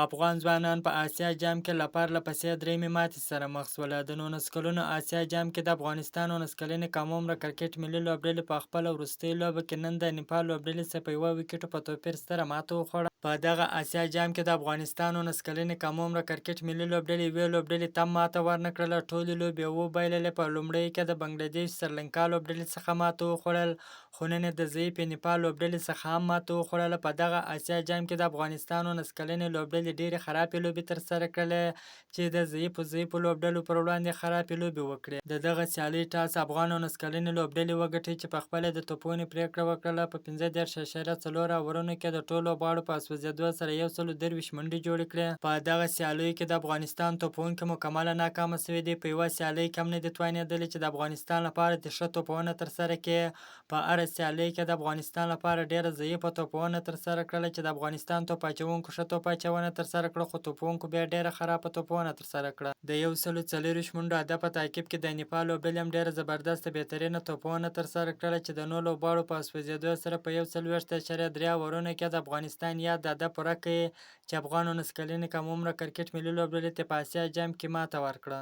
افغان ځوانان په اسیا جام کې له پرله پسې درېیمې ماتې سره مخ شول. د 19 کلونو اسیا جام کې د افغانستان 19 کلنې کم عمره کرکټ ملي لوبډلې په خپله وروستۍ لوبه کې نن د نیپال لوبډلې څخه په یوه ویکټو په توپیر ستره ماته وخوړه. په دغه اسیا جام کې د افغانستان 19 کلنې کم عمره کرکټ ملي لوبډلې یوې لوبډلې ته هم ماته ورنه کړله، ټولې لوبې یې وبایللې. په لومړیو کې د بنګله دېش، سریلانکا لوبډلې څخه ماته وخوړل، خو نن یې د ضعیفې نیپال لوبډلې څخه هم ماته وخوړله. په دغه اسیا جام کې د افغانستان 19 کلنې لوبډلې ډېرې خرابې لوبې ترسره کړلې، چې د ضعیفو ضعیفو لوبډلو پر وړاندې خرابې لوبې وکړې. د دغه سیالۍ ټاس افغان 19 کلنې لوبډلې وګټی، چې په خپله یې د توپوهنې پرېکړه وکړله. په 35.4 اورونو کې د ټولو لوبغاړو په سوځېدو سره 123 منډې جوړې کړې. په دغه سیالیو کې د افغانستان توپوهونکي مکمله ناکامه شوي دي، په یوه سیالۍ کې هم نه دي توانېدلي چې د افغانستان لپاره دې ښه توپوهنه ترسره کړي. په هره سیالۍ کې د افغانستان لپاره ډېره ضعیفه توپوهنه ترسره کړله، چې د افغانستان توپ اچوونکو ښه توپ اچونه ترسره کړه، خو توپوهونکو بیا ډېره خرابه توپوهنه ترسره کړه. د 124 منډو هدف په تعقیب کې د نیپال لوبډلې هم ډېره زبردسته بهترینه توپوهنه ترسره کړله، چې د نو لوبغاړو په سوځېدو سره په 41.3 اورونو کې د افغانستان یاد هدف پوره کړ، چې افغان 19 کلنې کم عمره کرکټ ملي لوبډلې ته په اسیا جام کې ماته ورکړه.